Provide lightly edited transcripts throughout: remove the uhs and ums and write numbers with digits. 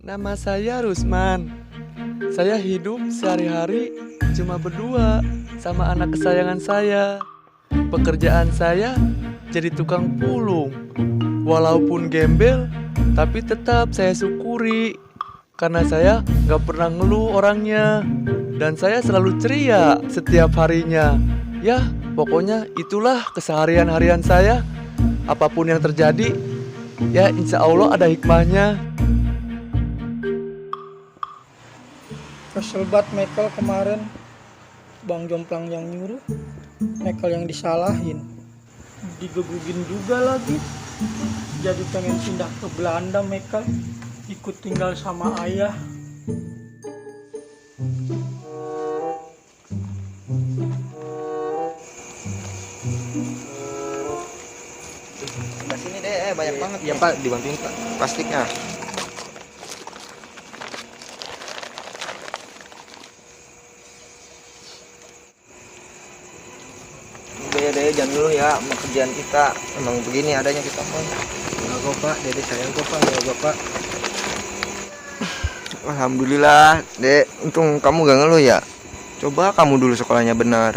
Nama saya Rusman. Saya hidup sehari-hari cuma berdua sama anak kesayangan saya. Pekerjaan saya jadi tukang pulung. Walaupun gembel, tapi tetap saya syukuri. Karena saya nggak pernah ngeluh orangnya. Dan saya selalu ceria setiap harinya. Ya, pokoknya itulah keseharian harian saya. Apapun yang terjadi, ya insya Allah ada hikmahnya. Kesel banget Michael kemarin. Bang Jomplang yang nyuruh, Michael yang disalahin. Digebugin juga lagi. Jadi pengen pindah ke Belanda Michael, ikut tinggal sama ayah. Sebelah sini deh, banyak banget. Iya Pak, dibantuin Pak plastiknya. Udah deh, jangan dulu ya sama kerjaan kita. Emang begini adanya kita Pak. Enggak kok Pak, Dede sayang kok Pak, ya Bapak. Alhamdulillah, Dek. Untung kamu gak ngeluh ya. Coba kamu dulu sekolahnya benar.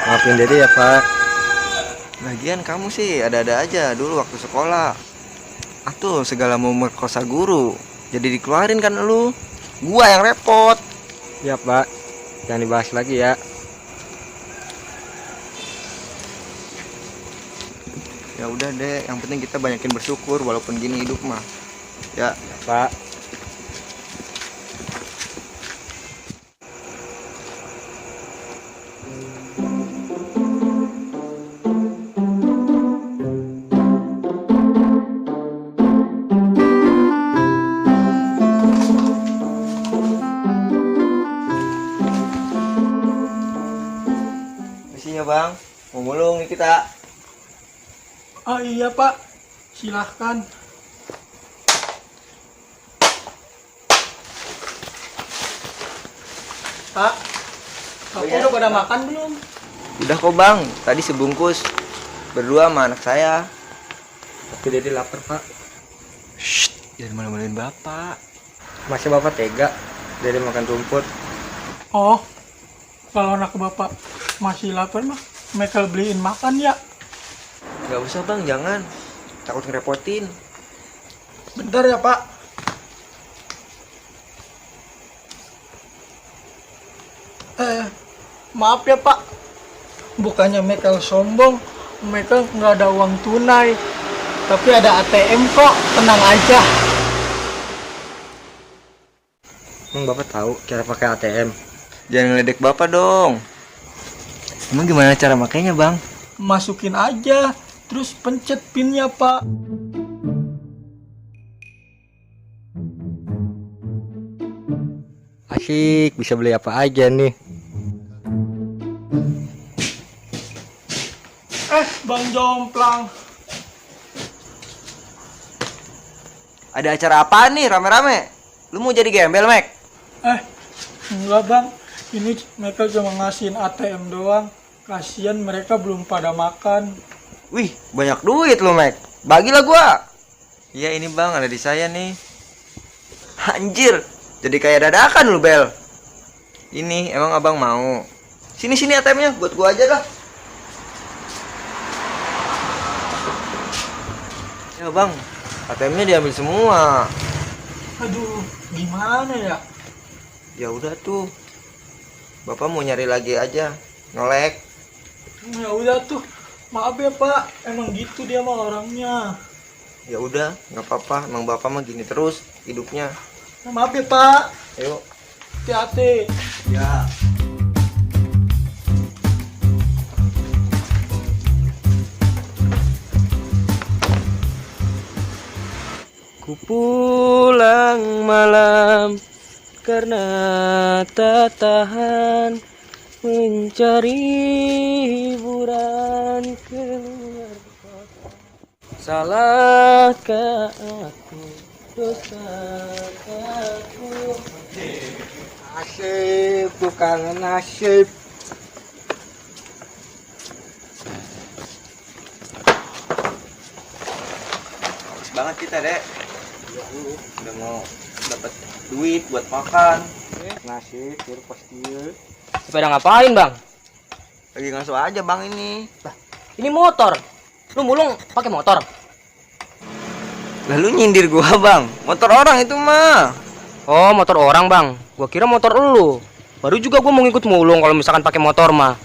Maafin Dede ya Pak. Lagian kamu sih ada-ada aja dulu waktu sekolah. Atuh segala mau merkosa guru. Jadi dikeluarin kan lu. Gua yang repot. Ya Pak, jangan dibahas lagi ya. Ya udah deh, yang penting kita banyakin bersyukur walaupun gini hidup mah. Ya, Pak, misinya Bang. Mau mulung nih kita. Ah iya Pak, silahkan. Pak, kamu Iya. udah pada makan belum? Udah kok Bang, tadi sebungkus. Berdua sama anak saya. tapi Dede lapar Pak. Shh, jangan malu-maluin Bapak. Masa Bapak tega Dede makan rumput? Oh, kalau anak bapak masih lapar mah, Michael beliin makan ya. Gak usah Bang, jangan. Takut ngerepotin. Bentar ya Pak. Maaf ya Pak. Bukannya Michael sombong, Michael nggak ada uang tunai. Tapi ada ATM kok, tenang aja. Emang Bapak tahu cara pakai ATM? Jangan ngeledek Bapak dong. Emang gimana cara makainya Bang? Masukin aja, terus pencet pinnya Pak. Asik, bisa beli apa aja nih. Bang Jomplang. Ada acara apa nih rame-rame? Lu mau jadi gembel, Mek? Enggak Bang, ini Michael cuma ngasihin ATM doang. Kasian mereka belum pada makan. Wih, banyak duit lu, Mek. Bagilah gua. Iya, ini Bang, ada di saya nih. Anjir, jadi kayak dadakan lu, Bel. Ini, emang Abang mau? Sini ATM-nya, buat gua aja dah. Ya, Bang, ATM-nya diambil semua. Aduh, gimana ya? Ya udah tuh. Bapak mau nyari lagi aja, ngelek. Ya udah tuh, maaf ya Pak, emang gitu dia mah orangnya. Ya udah, nggak apa-apa. Emang Bapak mah gini terus hidupnya. Maaf ya Pak, Ayo. hati-hati. Ya. Ku pulang malam karena tak tahan mencari hiburan keluar kota. Salahkah aku, dosakah aku? Nasib, bukan nasib. Bagus banget kita, Dek. Udah mau dapat duit buat makan. Nasib, kira pasti. Sepeda ngapain, Bang? Lagi ngasuh aja bang ini. Ini motor. Lu mulung pakai motor. Lalu nyindir gua bang, motor orang itu mah. Oh, motor orang, Bang. Gua kira motor lu. Baru juga gua mau ngikut mulung kalau misalkan pakai motor mah.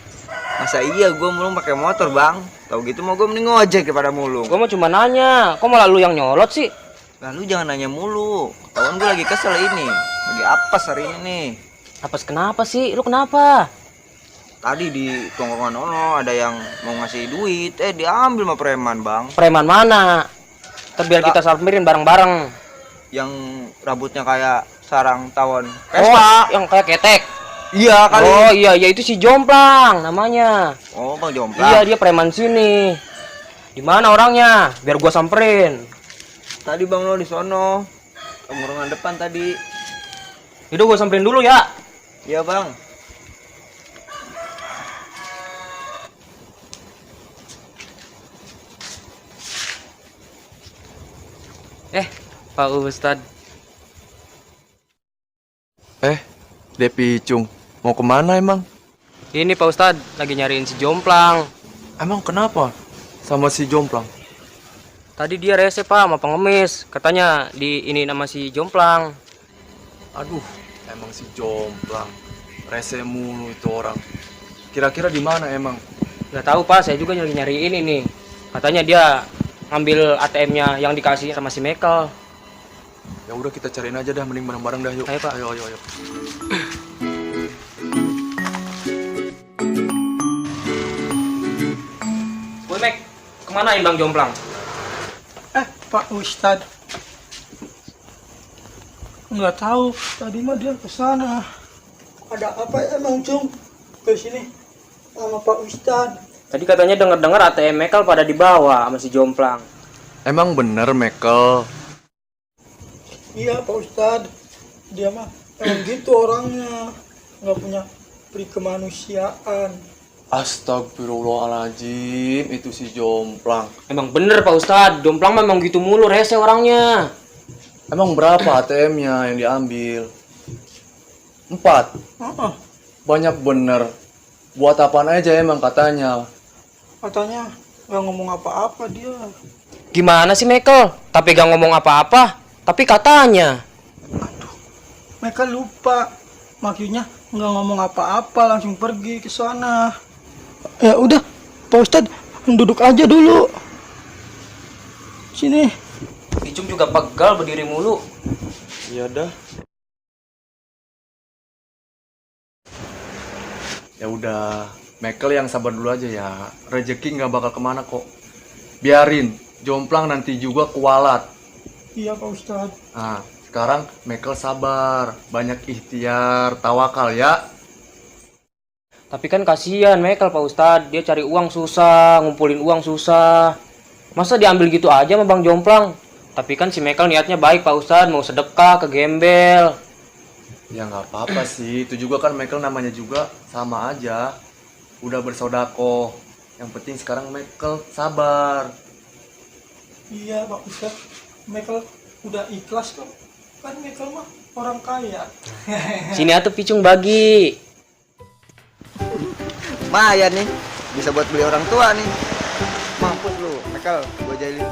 Masa iya gua mulung pakai motor bang? Tahu gitu mau gua mending ngojek daripada mulung. Gua mau cuma nanya, kok malah lu yang nyolot sih? Lalu jangan nanya mulu. Kawan gua lagi kesel ini. Lagi apes hari ini nih. Apes kenapa sih? Lu kenapa? Tadi di tongkrongan ono ada yang mau ngasih duit, diambil sama preman bang. Preman mana? Biar kita samperin bareng-bareng. Yang rambutnya kayak sarang tawon Oh, Vespa. yang kayak ketek. Iya kali. Oh iya, itu si Jomplang namanya. Oh bang Iya, Jomplang. dia preman sini. Di mana orangnya? Biar gua samperin. Tadi bang lo di sono. Tongkrongan depan tadi. Yaudah gua samperin dulu ya. Iya bang. Pak Ustadz. Depi Cung, mau kemana emang? Ini Pak Ustadz lagi nyariin si Jomplang. Emang kenapa sama si Jomplang? Tadi dia rese Pak sama pengemis. Katanya di ini nama si Jomplang. Aduh, emang si Jomplang. Rese mulu itu orang. Kira-kira di mana emang? Nggak tahu Pak, saya juga lagi nyariin ini. Katanya dia ngambil ATM-nya yang dikasih sama si Mekel. Ya udah kita cariin aja dah, mending bareng-bareng dah yuk. Ayo, Pak. Ayo. Woi Mek, kemana Bang Jomplang? Pak Ustadz. Nggak tahu, tadi mah dia ke sana. Ada apa emang Cung ke sini sama Pak Ustadz? Tadi katanya dengar-dengar ATM Mekel pada dibawa sama si Jomplang. Emang bener Mekel? Iya Pak Ustadz, dia mah emang gitu orangnya, nggak punya pri kemanusiaan. Astagfirullahaladzim, itu si Jomplang. Emang bener Pak Ustadz, Jomplang memang gitu mulu, rese orangnya. Emang berapa ATM-nya yang diambil? 4. Heeh, Banyak bener. Buat apaan aja emang katanya? katanya nggak ngomong apa-apa dia. Gimana sih Mekel? Tapi gak ngomong apa-apa, tapi katanya. Mereka lupa, maksudnya nggak ngomong apa-apa, langsung pergi ke sana. Ya udah, Pak Ustadz duduk aja dulu. Sini. Icung juga pegal berdiri mulu. Iya dah. Ya udah, Mekel yang sabar dulu aja ya. Rezeki nggak bakal kemana kok. Biarin, Jomplang nanti juga kualat. Iya Pak Ustadz. Nah, sekarang Mekel sabar, banyak ikhtiar, tawakal ya. Tapi kan kasihan Mekel Pak Ustadz, dia cari uang susah, ngumpulin uang susah. Masa diambil gitu aja sama Bang Jomplang? Tapi kan si Mekel niatnya baik Pak Ustadz, mau sedekah ke gembel. Ya nggak apa-apa sih, itu juga kan Mekel namanya juga sama aja. Udah bersodakoh. Yang penting sekarang Mekel sabar. Iya Pak Ustadz, Michael udah ikhlas kok. Kan Michael mah orang kaya. Sini atuh Picung bagi. Lumayan nih, bisa buat beli orang tua nih. Mampus lu, Mekel, gua jahilin